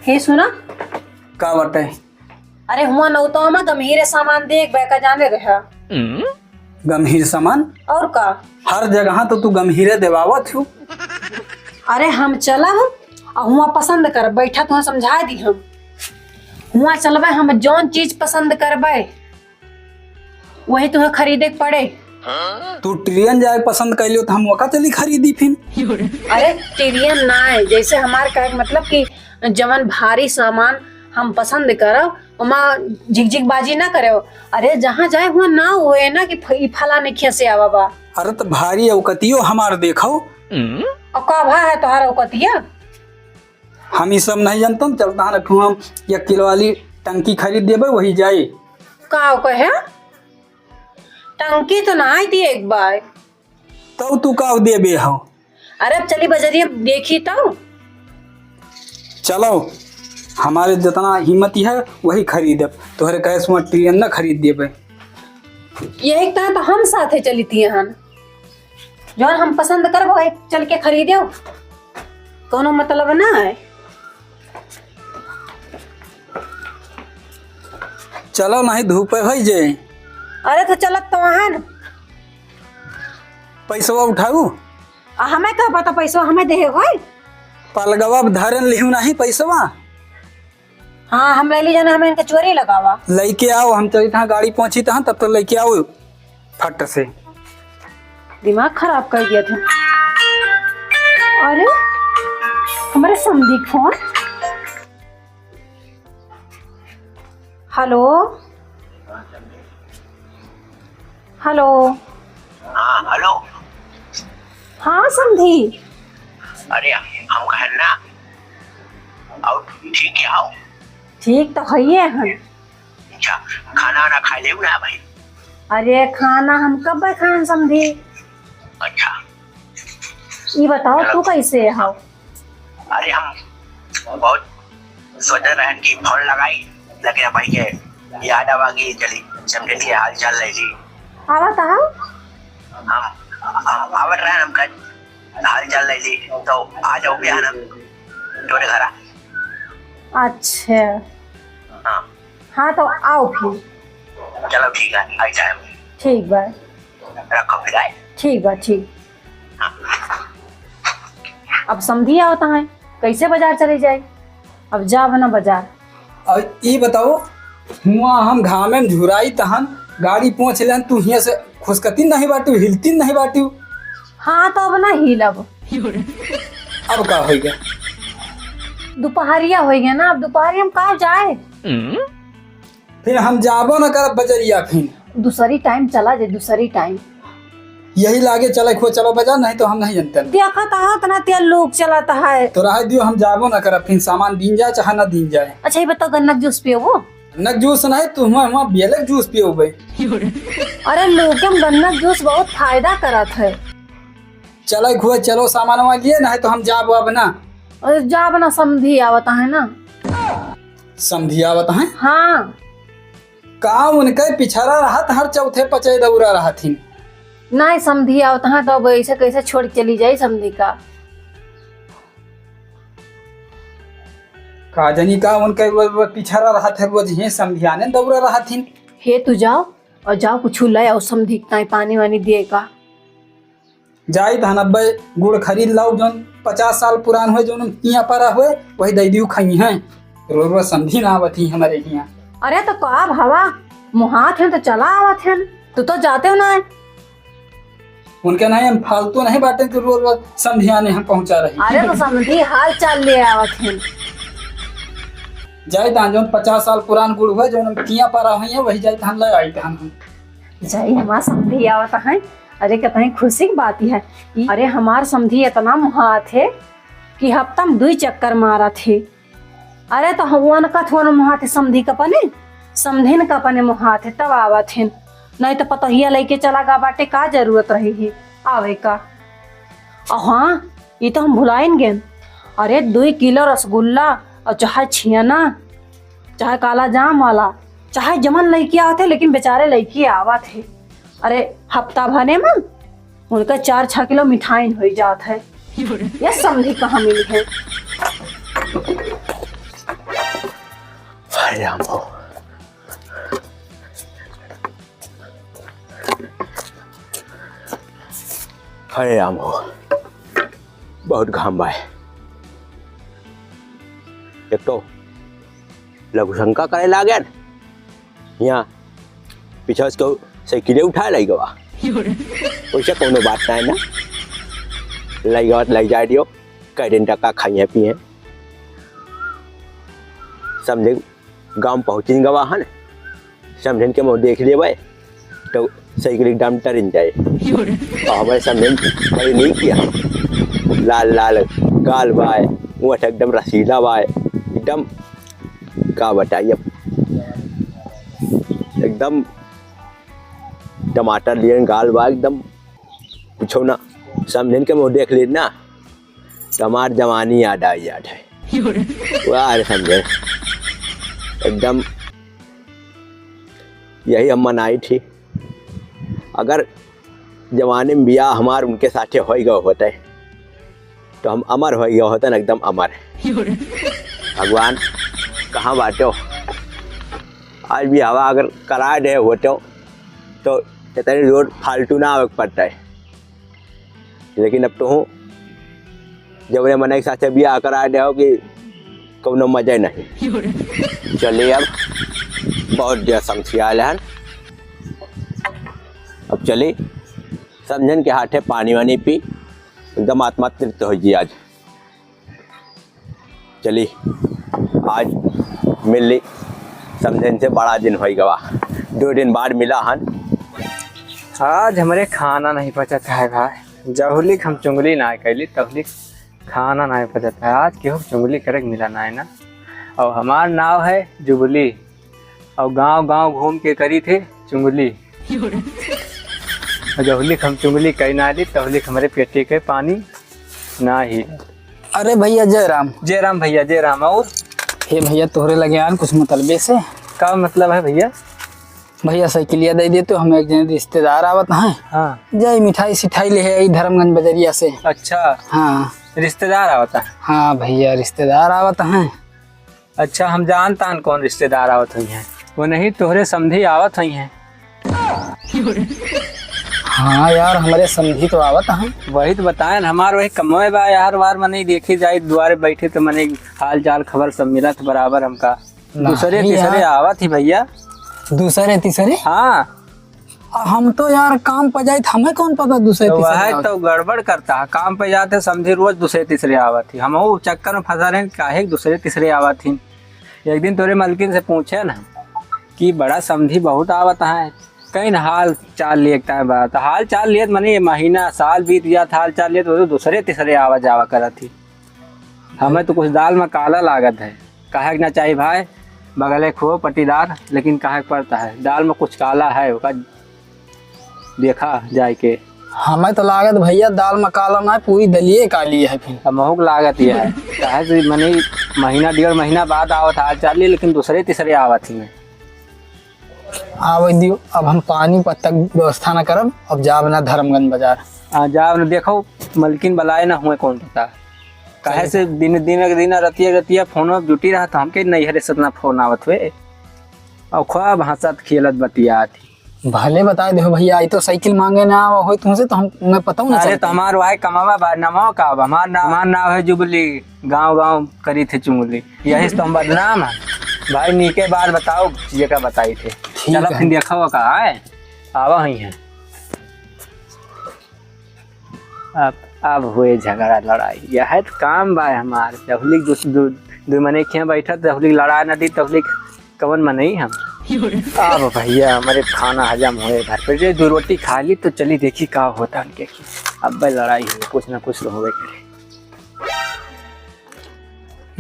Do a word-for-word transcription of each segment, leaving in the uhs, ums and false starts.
हे सुना। का बाटे? अरे हुआ नौतवा मा गम्हीरे सामान देख बे का जाने रहा। गम्हीर सामान? और का? हर जगह तो तू गम्हीरे देवावत हूँ। अरे हम चलब और हुआ पसंद कर बैठा, तुहाँ समझा दी हम। हुआ चलबे, हम जौन चीज पसंद करबे वही तुहे खरीदे के पड़े। तू ट्रेन जाए पसंद कर लियो तो हम ओका चली खरीदी फिन। अरे ट्रेन ना है, जैसे हमार कहे के मतलब कि जवन भारी सामान हम पसंद करब ओमा झिकझिक बाजी ना करे। अरे जहाँ जाए हुआ ना होए ना कि फ-, ई फलाने खेसे आवा बा। अरे तो भारी औकतियो हमार देखो। और का भा है तोहार औकतिया? हम ई सब नहीं जानतन, चलता है ना, हम एक किलो वाली टंकी खरीद देबे, वही जाई। का कहे? टंकी तो ना आई थी एक बार। तब तू का देबे हो? अरे अब चली बजरिया देखी तो। चलो, हमारे जितना हिम्मत है वही खरीदब, तोहरे कहे सुआ ट्रेन ना खरीद देबे। यही कहा तो हम साथे चली थी हन। जौन हम पसंद करबो, वही चल के खरीदो, कोनो मतलब ना है। चलो, नहीं धूपे होई जे। अरे, तो चलत तो वहाँ न। पैसवा उठाऊ। आ, हमें का पता पैसवा हमें देहे होई? पलगवा धरन लिहू नहीं पैसवा। हाँ, हम ले ली जाना, हमें इनके चोरी लगावा। लइके आओ, हम चली तहाँ गाड़ी पहुँची तहाँ, तब तक लइके आओ फट से। दिमाग खराब कर दिया था। अरे, हमारे समधी के फोन। हेलो, हेलो। हाँ, हेलो। हाँ, समधी। अरे, हम कहन ना, और ठीक है, आओ। ठीक तो हइये हन। अच्छा, खाना वाना खा लेउ ना भाई? अरे, खाना हम कब खान, समधी? अच्छा। ई बताओ, चलो। तू कैसे हो? अरे, हम बहुत सोचत रहन कि फोन लगाई, लेकिन अब भाई के याद आवा कि चली समधी के हाल चाल ले ली। आवत हो? हम, हम आवत रहन, हम कह हाल चाल ले ली, तो आ जाओ बिहान हम तोरे घरा। अच्छा। हाँ। हाँ, तो आओ फिर। चलो ठीक है, आई जाए। ठीक बा। रखो फिर, आए। ठीक बा, ठीक। हाँ। अब समधी आवत हैं, कैसे बाजार चले जाए? अब जाब ना बाजार। अब ई बताओ, हुआ हम घामे में झुराई तहन, गाड़ी पहुँच लेन, तू हियाँ से खुसकती नहीं बाटू, हिलती नहीं बाटू। हाँ, तो अब ना हिलब। अब का होइगा? दुपहरिया होइगा ना, अब दुपहरिया में का जाए? फिर हम जाबो न करब बजरिया फिर। दूसरी टाइम चला जे, दूसरी टाइम। यही लागे चले खो, चलो बाजार, नहीं तो हम नहीं जानते। देखत हो, इतना तेल लोग चलत है। तो रह दियो, हम जाबो न करब, फिर सामान दीन जाए चाहे ना दीन जाए। अच्छा, ये बताओ, गन्ना के जूस पियोबो? गन्ना के जूस नहीं, तू हुआ, हुआ बेले के जूस पियोबे। अरे, लोग के गन्ना के जूस बहुत फायदा करत है। चले खो, चलो सामानवा लिए, नहीं तो हम जाबो अब ना। अरे, जाब ना, समधी आवत है ना। समधी आवत हैं? हाँ। का उनके पिछड़ा रहत, हर चौथे पचे दौरा रहथिन? नहीं, समधी आवत हैं, तो अब ऐसे कैसे छोड़ के चली जाई समधी का? का जानी का उनके वो, वो पिछड़ा रहत है, रोज ही समधियाने दौरा रहथिन। हे तू जाओ और जाओ कुछ ले आओ समधी के ताई पानी वानी दिए का। जाई तहन अब्बे गुड़ खरीद लाओ, जौन पचास साल पुरान होए, जौन किया परा होए, वही दे दियो खाई हैं। रोज रोज समधी ना आवत ही हमारे हियाँ। अरे तो का भावा, मुहात हैं तो चला आवत हैं, तू तो जाते हो ना है। उनके नहीं, हम फालतू नहीं बाटे कि रोज रोज समधियाने हम पहुँचा रही। अरे तो समधी हाल चाल ले आवत हैं। जाई तहन जौन पचास साल पुरान गुड़ होए, जौन किया परा हुई है, वही जाई तहन ले आई तहन हम। जाई हमार समधी आवत हैं। अरे, कतई खुशी की बात है। ई, अरे, हमार समधी इतना मुहात है कि हफ्ता में दुई चक्कर मारत है। अरे, तो हम उनका थोड़ा मुहात है, समधी का अपने, समधिन का अपने मुहात है, तब आवत है। नहीं तो पतोहिया लेके चला गा बाटे, का जरूरत रही है आवे का? और हाँ, ई तो हम भुलाइन गेन। अरे, दुई किलो रसगुल्ला और चाहे छियाना, चाहे काला जाम वाला, चाहे जमन लइके आवत है, लेकिन बेचारे लइके आवत है। अरे, हफ्ता भरे में उनका चार छह किलो मिठाइन होई जात है। ये समधी कहाँ मिली है? राम हो। हरे राम हो, बहुत घाम बाय। एक तो लघु शंका करे लागेन, यहाँ पीछे से केहू साइकिले उठाए लइ गवा। वैसे कोनो बात ना है ना, लइ गवा तो लइ जाए दियो, कई दिन तक का खाइए पिए। समझे, गाँव पहुँचिन गवा हन, समझेन के मुँह देख लेवे तो साइकिल एकदम टरिन जाए। और हमारे समझेन बड़ी नीक किया, लाल लाल गाल बाय, वो एकदम रसीला बाय, एकदम का बताई अब, एकदम टमाटर लियन गाल बा एकदम, कुछो ना, समझेन के मुँह देख लेन ना, तो हमार जवानी याद आ जात है। वाह रे समझे, एकदम यही हम मनाई थी। अगर जवानी में बियाह हमार उनके साथे होई गए होते, तो हम अमर होई गए होते ना, एकदम अमर। भगवान कहाँ बाटो, आज भी हवा अगर करा दे होते, तो इतनी जोर फालतू ना आवे के पड़ता है। लेकिन अब तो हूँ, जब उन्हें मनई के साथे बियाह करा दे हो कि कौनो मजा नहीं। चलिए, अब बहुत देर समझिया आयल हन। अब चली, समझेन के हाथे पानी वानी पी, एकदम आत्मा तृप्त हो जी आज। चली, आज मिल ली समझेन से, बड़ा दिन होई गवा, दो दिन बाद मिला हन। आज हमरे खाना नहीं पचत है भाई, जहुलिक हम चुंगली ना कैली तहुलिक खाना नहीं पचत है। आज केहू चुंगली करे के मिला ना है ना। और हमार नाव है जुबली, और गांव गांव घूम के करी थे चुंगली। और जहुलिक हम चुंगली कई ना ली तहुलिक हमरे पेटे के पानी ना ही। अरे भैया जय राम। जय राम भैया, जय राम। और? हे भैया, तोहरे लगे आन कुछ मतलबे से। का मतलब है भैया? भैया, साइकिलिया दे दे तो, हम एक जने रिश्तेदार आवत हैं। हाँ। जाई मिठाई सिठाई ले आई धर्मगंज बजरिया से। अच्छा। हाँ। रिश्तेदार आवत हैं? हाँ भैया, रिश्तेदार आवत हैं। अच्छा, हम जानत हन कौन रिश्तेदार आवत हुई हैं। वो नहीं, तोहरे समधी आवत हुई हैं। हाँ यार, हमरे समधी तो आवत हैं। वही तो बताएन, हमार वही कमवे बा यार, वार मनई देखी जाई, दुआरे बैठे तो मनई हाल चाल खबर सब मिलत बराबर हमका। नहीं दूसरे तीसरे यार। आवत ही भैया। दूसरे तीसरे? हाँ। आ, हम तो यार काम पर जाइत, हमें कौन पता दूसरे तो तीसरे वह आवत। तो गड़बड़ करता है, काम पे जाते समधी रोज दूसरे तीसरे आवत ही। हम वो चक्कर में फंसा रहे, काहे दूसरे तीसरे आवत ही। एक दिन तोरे मलकिन से पूछे ना कि बड़ा समधी बहुत आवत है, कहीं ना हाल चाल लिए, एक टाइम बात हाल चाल लिए, मने ये महीना साल बीत जात, हाल चाल लिए तो दूसरे तीसरे आवा जावा करत ही। हमें तो कुछ दाल में काला लागत है। कहे के ना चाही भाई, बगले खो पट्टीदार, लेकिन कहे के पड़ता है, दाल में कुछ काला है, ओका देखा जाए के। हमें तो लागत भैया, दाल में काला ना है, पूरी दलिये काली है फिर। अब महूक लागत ही है, काहे से मने महीना डेढ़ महीना बाद आवत हाल चाल लिए, लेकिन दूसरे तीसरे आवत ही में। आवे दियो, अब हम पानी पत्ता के व्यवस्था ना करब, अब जाब ना धर्मगंज बाजार। आ, जाब ना, देखो मलकिन बलाए ना हुए कौन पता। काहे से दिन, दिन के दिन, रतिया के रतिया फोन में जुटी रहा, तो हमके नैहरे से इतना फोन आवत हुए। और खूब हंसत खेलत बतियात ही। भले बताए देहो भैया, आई तो साइकिल मांगे ना आवा होई तुमसे, तो हम, मैं पता हूँ ना अरे, चलता। तो हमार वाहे कमावा बा, नमो का बा? हमार नाम, हमार नाम है जुबली, गाँव गाँव करी थे चुंगली, यही से तो हम बदनाम है। भाई, नीके बात बताओ, ये का बताई थे। ठीक चलो है। फिर देखा हुआ का है, आवा ही है। अब, अब हुए झगड़ा लड़ाई, यह है तो काम बा हमार। जहुलिक दु, दु, दु मने खिया बैठत, जहुलिक लड़ा न दी, तहुलिक कवन मनई हम। अब भैया, हमारे खाना हजम होए, घर पे जे दो रोटी खा ली तो चली देखी का होता उनके। अब भाई लड़ाई हुई, कुछ ना कुछ तो होबे करे।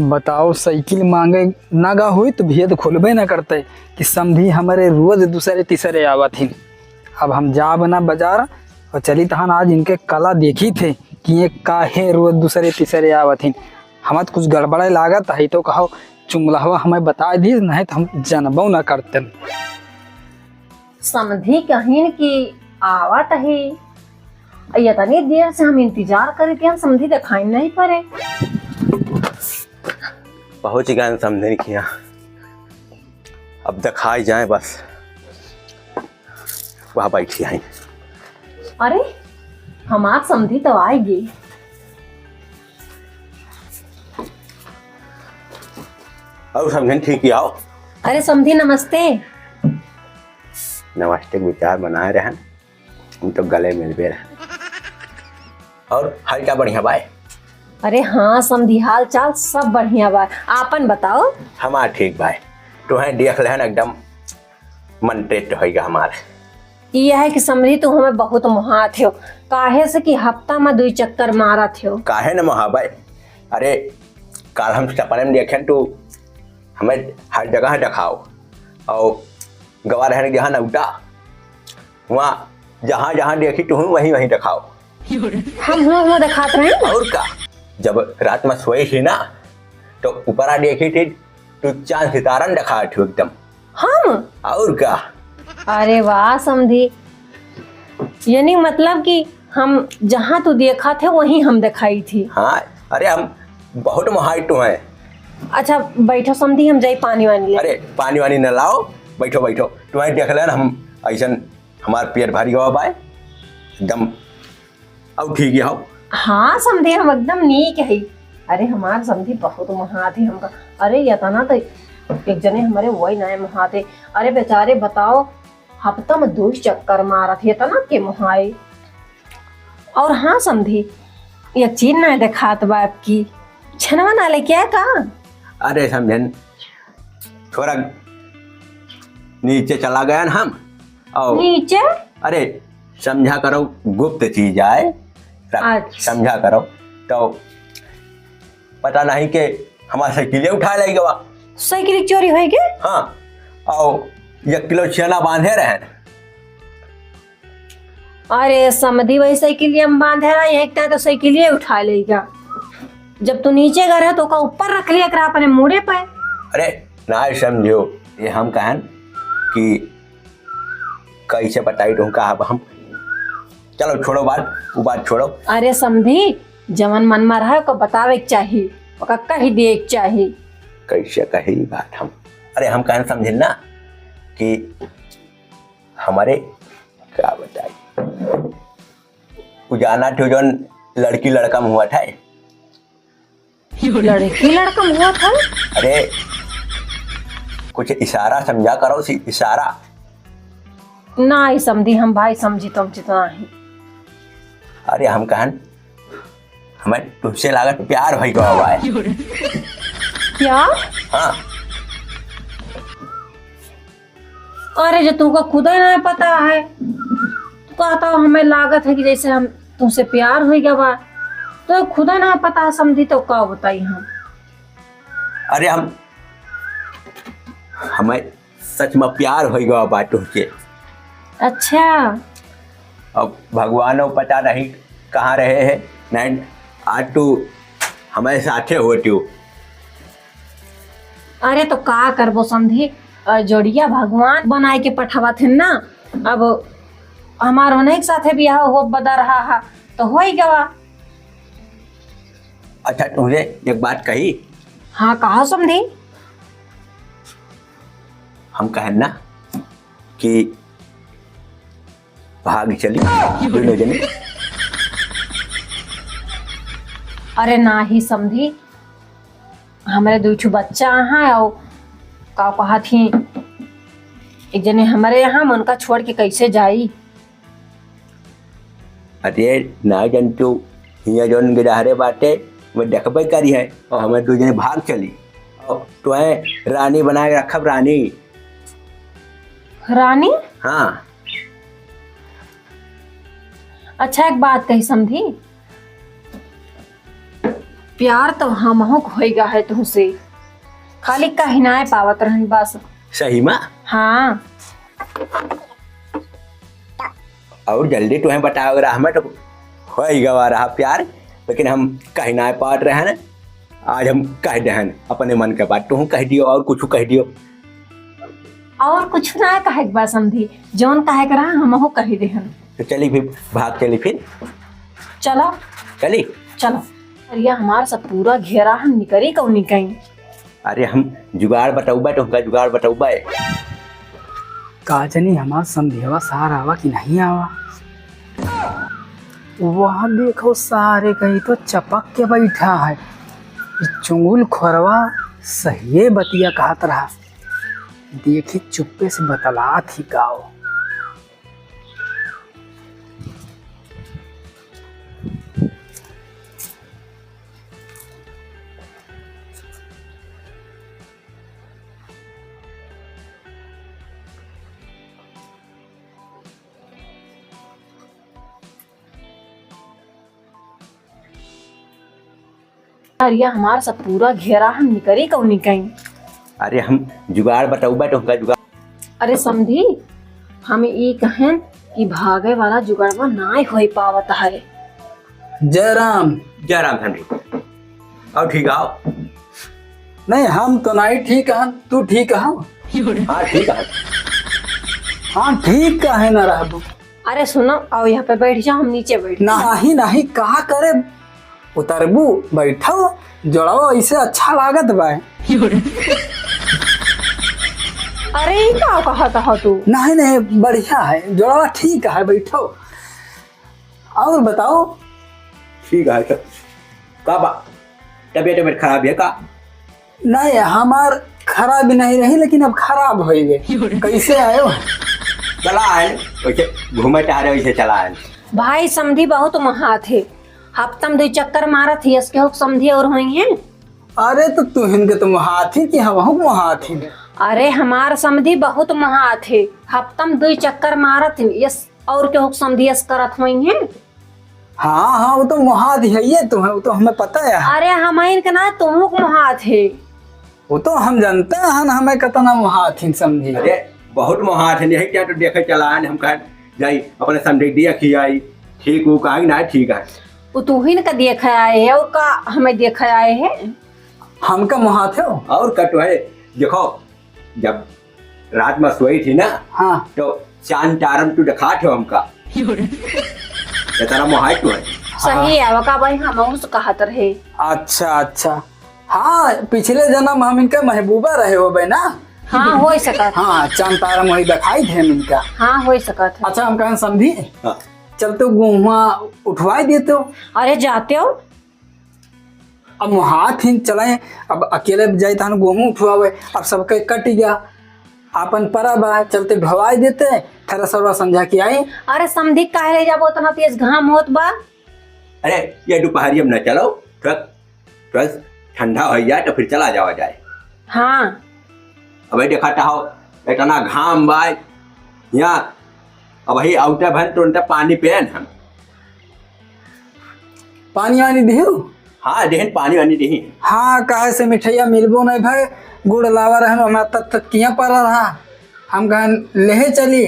बताओ, साइकिल मांगे ना गा हुई तो भैया तो खोलबे ना करते कि समधी हमारे रोज दूसरे तीसरे आवत ही। अब हम जाब ना बाजार और चली तहन आज इनके कला देखी थे कि ये काहे रोज दूसरे तीसरे आवत ही। हम तो कुछ गड़बड़े लागत है तो कहो चुंगलहवा हमें बता दी, नहीं तो हम जनबो ना करते। समधी कहिन कि आवत ही, इतनी देर से हम इंतजार करी थी, हम समधी दिखाई नहीं पड़े। पहुँच गए समधी खिया। अब देखाई जाए बस। वहाँ बैठी हैं। अरे, हमार समधी तो आइगी। और समधिन ठीक ही आओ। अरे समधी नमस्ते। नमस्ते के विचार बनाए रहन, हम तो गले मिलबे रहन। और हाल क्या बढ़िया बाय? अरे हाँ समधी, हाल चाल सब बढ़िया बा, आपन बताओ। हमार ठीक बाय, तुहें देख लेहन एकदम मन तृप्त होइगा हमार। ई है कि समधी तू हमें बहुत मोहात हो, काहे से कि हफ्ता में दुई चक्कर मारत हो। काहे न मोहाबे? अरे काल हम सपने में देखेन तू हमें हर जगह देखाओ, और गवा रहने जहाँ नौटा वहाँ जहाँ जहाँ देखी तू वहीं वहीं देखाओ। हम हुआ हुआ देखात रहे। और का, जब रात में सोए थी ना तो ऊपरा देखी थी तू चांद सितारन देखात हो एकदम। हम? और का? अरे वाह समधी, यानी मतलब कि हम जहाँ तू देखा थे वहीं हम दिखाई थी। हाँ, अरे हम बहुत मोहाई तो हैं। अच्छा बैठो समधी, हम जाई पानी वानी ले। अरे पानी वानी न लाओ, बैठो बैठो, तुम्हें देख लेन हम ऐसन हमार पेट भरी गवा बाय एकदम। अब ठीक है हो? हाँ समधी, हम एकदम नीक है। अरे हमार समधी बहुत मोहात है हमका। अरे यतना तो एक जने हमारे वही नए मोहात है। अरे बेचारे बताओ, हफ्ता में दो चक्कर मारत है, इतना के मोहाए। और हाँ समधी, एक चीज ना देखात बा आपकी, छनवा ना लेके आए का? अरे समझन, थोड़ा नीचे चला गया ना हम। आओ। नीचे? अरे समझा करो, गुप्त चीज आए, रख, अच्छा। समझा करो। तो पता नहीं के हमार साइकिलिया उठा ले गवा। साइकिल चोरी होई के? हाँ, आओ, एक किलो छेना बांधे रहे। अरे समधी, वही साइकिलिया में बांधे रहे, एक टाइम तो साइकिलिया उठा ले गया। जब तू नीचे गए रहे तो ओका ऊपर रख लिया एकरा अपने मूड़े पे। अरे ना समझो, ये हम कहन कि कैसे बताई तुमका अब हम। चलो छोड़ो बात, वो बात छोड़ो। अरे समधी, जवन मन में रहे ओका बतावे के चाही, ओका कही दिए के चाही। कैसे कही बात हम? अरे हम कहन समझिन ना कि हमारे का बताई, उ जाना तो जौन लड़की लड़का में हुआ था। लड़की लड़का में हुआ था? अरे कुछ इशारा समझा करो, सी इशारा। ना ही समझी हम भाई, समझी तो हम जितना ही। अरे हम कहन हमें तुझसे लागत प्यार होई गवा है। क्या? हाँ। अरे जो तुमको खुदा ना पता है, तू कहता हो हमें लागत है कि जैसे हम तुमसे प्यार हो गया बा, तो खुदा ना पता है समझी तो का बताई हम। अरे हम, हमें सच में प्यार हो गया बा तुमसे। अच्छा। अब भगवानो पता नहीं कहाँ रहे हैं, नहीं आज तू हमारे साथे होती हो। अरे तो का करबो समधी, अ, जोड़िया भगवान बनाए के पठावत है ना। अब हमार उन्हीं के साथे बियाह हो बदा रहा है तो हो ही गवा। अच्छा तुझे एक बात कही। हाँ कहा समधी। हम कहन ना कि भाग चली दोनों जने। अरे ना ही समधी, हमरे दू ठो बच्चा हैं और का कहत ही, एक जने हमरे यहाँ, हम उनका छोड़ के कैसे जाई? अरे ना जन तू, हियाँ जौन गिरहरे बाटे, वो देखबे करी है और हमें दू जने भाग चली और तुम्हें रानी बनाए रखब, रानी। रानी? हाँ। अच्छा एक बात कही समधी, प्यार तो हमहू को होइगा है तुमसे, खाली कहिनाए पावत रहन बस। सही मा? हाँ। और जल्दी तुम्हें बताओ रहा, हमें तो होइगा रहा प्यार, लेकिन हम कहिनाए पावत रहन। आज हम कह देहन अपने मन के बात, तुहू कह दियो और कुछ कह दियो। और कुछ ना कहे के बा समधी, जौन कहे के रहा हमहू कह देहन। तो चली फिर, भाग चली फिर। चलो। चली? चलो। अरे हमार सब पूरा घेरा हम निकरी कौनी कहीं। अरे हम जुगाड़ बतौबा, तुमका जुगाड़ बतौबा। का जनी हमार समधियवा सार आवा कि नहीं आवा। वहाँ देखो सारे कहीं तो चपक के बैठा है। ई चुंगुल खोरवा सहिए बतिया कहत रहा। देखी चुप्पे से बतलात ही गाओ। अरे हमार सब पूरा घेरा, हम निकरी कौनी कहीं। अरे हम जुगाड़ बतौबा तो हमका जुगाड़। अरे समधी, हम ई कहेन कि भागे वाला जुगाड़वा नाय होई पावत है। जय राम। जय राम समधी। और ठीक आओ? नहीं, हम तो नहीं ठीक हन, तू ठीक हव? हाँ ठीक है। हाँ ठीक काहे ना रहबू? अरे सुनो, आओ यहाँ पे बैठ जाओ, हम नीचे बैठ। नहीं नहीं, कहा करे उतरबू, बैठो, जोड़वा ऐसे अच्छा लागत बा। अरे ई का कहत ह तू? नहीं नहीं, बढ़िया है, जोड़वा ठीक है, बैठो। और बताओ। ठीक है, तो का बा, तबीयत तबीयत खराब है का? नहीं, हमार खराब नहीं रही, लेकिन अब खराब हो गए। कैसे आयो? चला आयल, वैसे घूमे टहरे वैसे चला आयल। भाई समधी बहुत महात है, हफ्ता में दो चक्कर मारत ही, इसके हो समधी और होई हैं। अरे तो तुहिन के तो महात ही कि हमहू के महात ही। अरे हमार समधी बहुत महात है, हफ्ता में दो चक्कर मारत ही, यस और के हो समधी यस करत होई हैं। हाँ हाँ, वो तो महात ही है, ये तो है, वो तो हमें पता है। अरे हमहिन के ना, तुहू के महात है। वो तो हम जानते हैं ना, हमें कितना महात ही समधी। अरे बहुत महात ही, यही क्या तो देखे चला आए, हम कहे जाई अपने समधी देख ही आई, ठीक वो कहा कि ना ठीक है। वो तुहिन का देखे आए है और का हमें देखे आए है? हमका महात है। और का तो है, देखो जब रात में सोई थी ना, हाँ। तो चांद तारन तू दिखात हो हमका। इतना मोहाय तू है। सही है, वका भाई हम उस कहत रहे। अच्छा अच्छा, हाँ पिछले जन्म हम इनके महबूबा रहे होबे ना। हाँ हो सकत। हाँ चांद तारा मोही दिखाई थे इनका। हाँ हो सकत है। अच्छा हम कहन समधी, हाँ। चल तो गेहुआ उठवाई देते हो। अरे जाते हो। अब मोहात ही चले, अब अकेले जाई तहन गेहूं उठवावे, अब सबके कट गया, आपन परब बा, चलते ढोवाई देते, थ्रेसरवा समझा के आई। अरे समधी काहे ले जाबो, उतना तेज घाम होत बा। अरे ये दोपहरिया में न चलो, थोड़ा, थोड़ा ठंडा हो जाए तो फिर चला जावा जाए। हाँ। अबे देखा था हो, इतना घाम बा यहाँ, अब ही आउटे भन तुरंत पानी पेन हम। पानी वानी दिहू? हाँ, देहन पानी वानी दिही। हाँ, काहे से मिठैया मिलबो नहीं भय, गुड़ लावा रहन, हमरा तक तक किया पड़ा रहा। हम कहन, लेहे चली,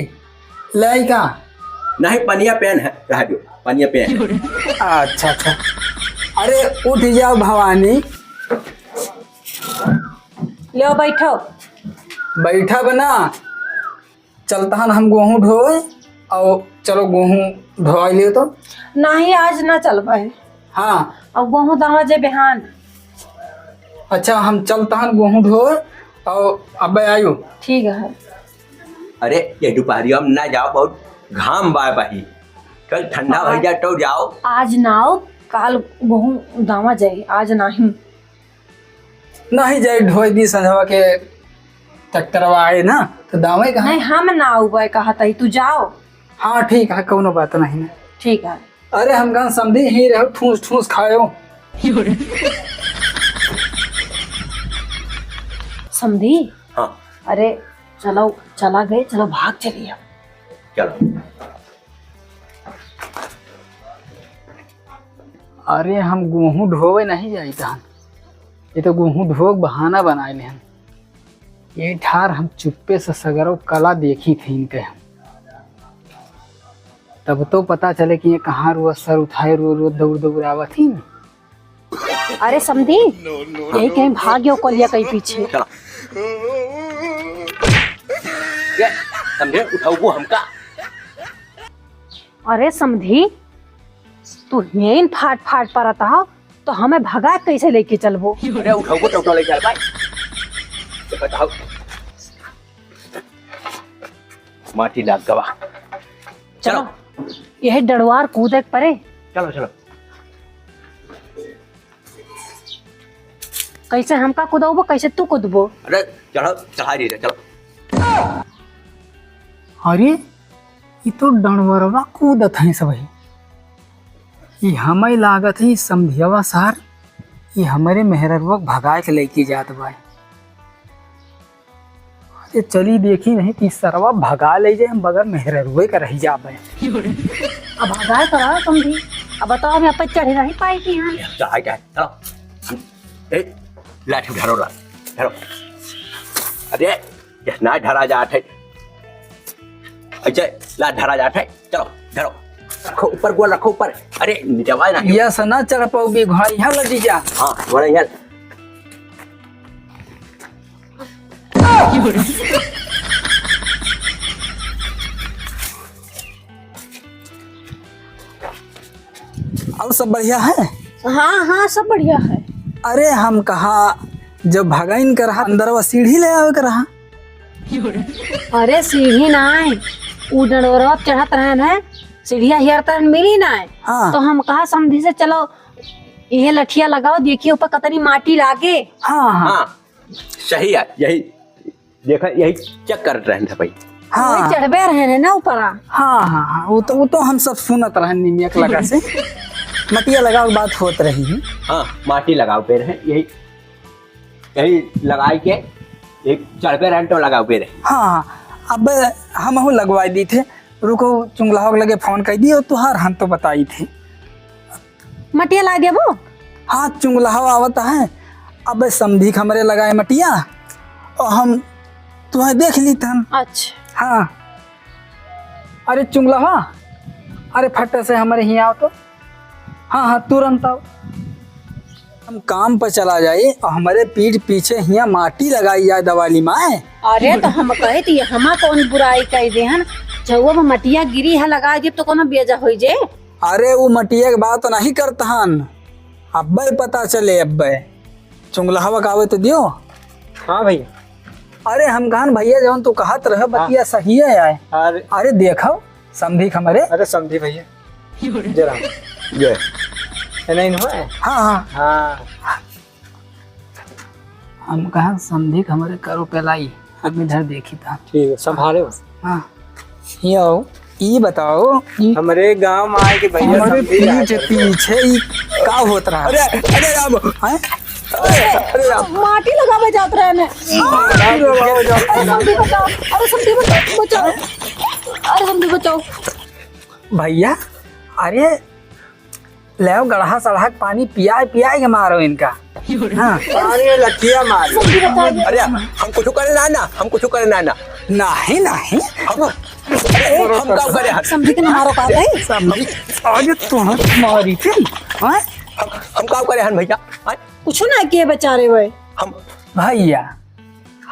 ले आई का? नहीं, पनिया पेन है, रह दो, पनिया पेन है। अच्छा, अच्छा। अरे, उठ जाओ भवानी। लो, बैठो। बैठा बना। चलता हन हम गेहूं ढोए, और चलो गेहूं ढोवाई ले तो। नहीं, आज ना चलबे। हाँ। अब गेहूं दवा जे बिहान। अच्छा, हम चलता हन गेहूं ढोए, और अबे आयो। ठीक है। अरे, ये दोपहरिया में ना जाओ, बहुत घाम बा भाई। कल ठंडा हो हाँ। जाए तो जाओ। आज ना आओ, काल गेहूं दवा जाए, आज नहीं। नहीं जाए ढोई दी संझवा के ट्रैक्टरवा आए ना, तो दावे कहाँ? नहीं, हम ना आउबे कहत हई, तू जाओ। हाँ, ठीक है, कौनो बात नहीं ना। ठीक है। अरे, हम कहाँ समधी ही रहो, ठूस ठूस खायो। समधी? हाँ। अरे, चलो, चला गए, चलो भाग चलिए। चलो। अरे, हम गेहूं ढोवे नहीं जाइत हन। ये तो गेहूं ढोक बहाना बनाए लेहन। ये ठार हम चुप्पे से सगरो कला देखी थी इनके हम। तब तो पता चले कि ये कहाँ रुआ सर उठाए रो रो दौड़ दौड़ आवत ही न। अरे समधी, यही कहीं भाग गयो कोलिया कहीं पीछे। चला। ये समधी उठाओ वो हमका। अरे समधी, तू यहीं फाट फाट परत हो, तो हमें भगा कैसे लेके चलबो? अरे उठाओ को टोटो ले चल भाई। ये बताओ। माटी लाग गवा। चलो। चलो। यही डड़वार कूदे के परे। चलो, चलो। कैसे हमका कुदौबो, कैसे तू कुदबो? अरे, चढ़ो, चढ़ाई दे, चलो। अरे, ई तो डंडवरवा कूदत हैं सबही। ई हमें लागत है, ई समधियवा सार, ई हमरे मेहररुआ के भगाए के लइके जात बा। अरे चली देखी नहीं कि सरवा भगा ले जाए, हम बगैर मेहररुए का रह जाबे। अब भगाए तो रहा समधी, अब बताओ, हम यहाँ पे चढ़ नहीं पाई कि यहाँ। चढ़ाई जाए, चलो। ए, लाठी धरो, ला, धरो। अरे, ये ना धरा जात है। अच्छा, ला धरा जात है। चलो, धरो। रखो ऊपर, गोल रखो ऊपर। अरे, निचवा ना। यस, ना चढ़ पाओगी, घोड़ा यहाँ लगी जा। हाँ, घोड़ा यहाँ। और सब बढ़िया है? हाँ, हाँ, सब बढ़िया है। अरे, हम कहा, जब भगइन के रहा, अंदरवा सीढ़ी ले आवे के रहा। अरे, सीढ़ी ना है, उ डंडोरवा पे चढ़त रहे न, सीढ़िया हेरत रहे न, मिली ना है। हाँ। तो हम कहा समधी से, "चलो, ये लठिया लगाओ, देखिए ऊपर कतनी माटी लागे।" हाँ, हाँ। हाँ, सही है, यही देखा, यही चेक करत रहन था भाई। हाँ। वही चढ़बे रहे हैं ना ऊपर। हाँ, हाँ, हाँ, वो तो, वो तो हम सब सुनत रहन निमिया के लगा से। मटिया लगाओ के बात होत रही है। हाँ, माटी लगाओ पे रहे, यही, यही लगाई के एक चढ़बे रहन तो लगाओ पे रहे। हाँ, हाँ, अब हम हूँ लगवाई दी थे। रुको, चुंगलाहो के लगे फोन कर दियो, तुहार हम तो बताई थे। मटिया ला देबो? हाँ, चुंगलाहो आवत है। अबे समधी के हमरे लगाए मटिया, और हम तुम्हें देख ली तन। अच्छा। हाँ। अरे चुंगलाहो, अरे फट से हमरे हियाँ आओ तो। हाँ, हाँ, तुरंत आओ। हम काम पर चला जाए और हमरे पीठ पीछे हियाँ माटी लगाई जाए दवाली माए। अरे तो हम कहे तो ये हमा कौन बुराई कर दे हन, जौआ में मटिया गिरी है लगाई दे तो कोनो बेजा होई जे। अरे, उ मटिया के बात नहीं करत हन, अब्बे पता चले, अब्बे। चुंगलहवा का आवे तो दियो। हाँ भैया। अरे, हम कहन भैया, जौन तू कहत रहे, हाँ। बतिया सही है, आए। अरे। अरे, देखो, समधी हमरे। अरे, समधी भैया। जय राम। जय। ये नहीं हुआ है? हाँ, हाँ। हाँ। हम कहा समधी के हमरे करो पेलाई, हम इधर देखी था। ठीक है, संभाले बस। हाँ। यो, ई बताओ, ई हमरे गांव में आए के भैया हमरे समधी आए पीछे, थे। पीछे ई का होत रहा? अरे, अरे राम। हैं? अरे, अरे राम। माटी लगावे जात रहे ने। माटी लगावे जात रहे। अरे समधी बचाओ, अरे समधी बचाओ, बचाओ। अरे समधी बचाओ। भैया, अरे लेव गड़हा सड़हा के पानी पियाए, पियाए के मारो इनका। हाँ। अरे लठिया मार। अरे हम कुछ करे ना, ना, हम कुछ करे ना, ना। नहीं, नहीं। हम, अरे हम का करे हन? समधी के ना मारो का भाई? समधी, आज तो हम मारी थे। हाँ? हम, हम का करे हन भैया? हाँ? कुछ ना किए बेचारे वे। हम भैया,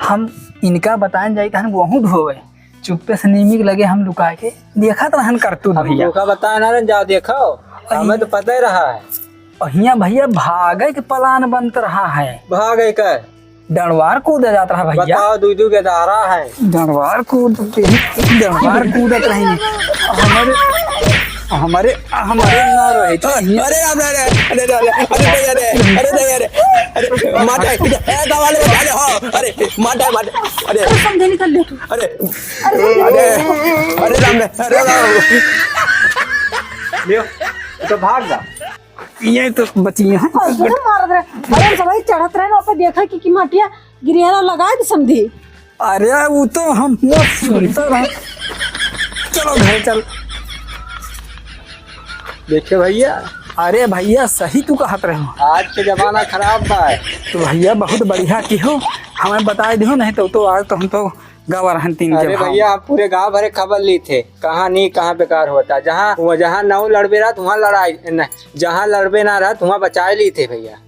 हम इनका बताएन जाई त हम वहूँ ढोवे। चुप्पे से नीमी के लगे हम लुका के देखत रहन करतूत हम भैया। धोखा बताए ना रहन, जाओ देखो, अरे। हमें तो पता ही रहा है। अहिया भैया भागे के प्लान बनत रहा है। भागे का? डंडवार कूदे जात रहा भैया। बताओ, दुई दुई के दारा है। डंडवार कूद के, डंडवार कूदत रही। हमारे, हमारे, हमारे ना रहे तो अरे राम रे, अरे, अरे, अरे, अरे, अरे, अरे, अरे, अरे, माता, ए, गाँव वाले बचा ले, हाँ, अरे, माता, माता, अरे। अरे, समधी निकल ले तू। अरे, अरे, अरे, अरे राम रे, अरे राम। लियो, ये तो भाग जा। ये तो बची है। अरे, मार दे। अरे, हम सबही चढ़त रहे ना, पे देखा कि, कि मटिया गिरिहरा लगा दे समधी। अरे, वो तो हम हुआ सुनता रहा। चलो घर चल। देखे भैया। अरे भैया, सही तू कहत रहे हो। आज के जमाना खराब बा। तो भैया, बहुत बढ़िया की हो, हमें बताए दियो, नहीं तो, तो आज तो हम तो गवा रहन तीन के अरे भाव। भैया, हम पूरे गांव भरे खबर ली थे, कहाँ नहीं, कहाँ बेकार होता। जहाँ, वो जहाँ नौ लड़बे रहत, वहाँ लड़ाई न, जहाँ लड़बे ना रहत, वहाँ बचाए ली थे भैया।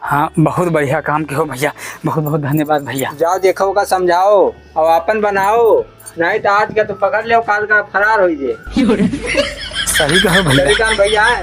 हाँ, बहुत बढ़िया काम किहो भैया, बहुत बहुत धन्यवाद भैया। जाओ देखो, ओका समझाओ और आपन बनाओ, नहीं तो आज का तो पकड़ लेव, काल का फरार होई जे। सही कहो भैया। सही काम भैया है,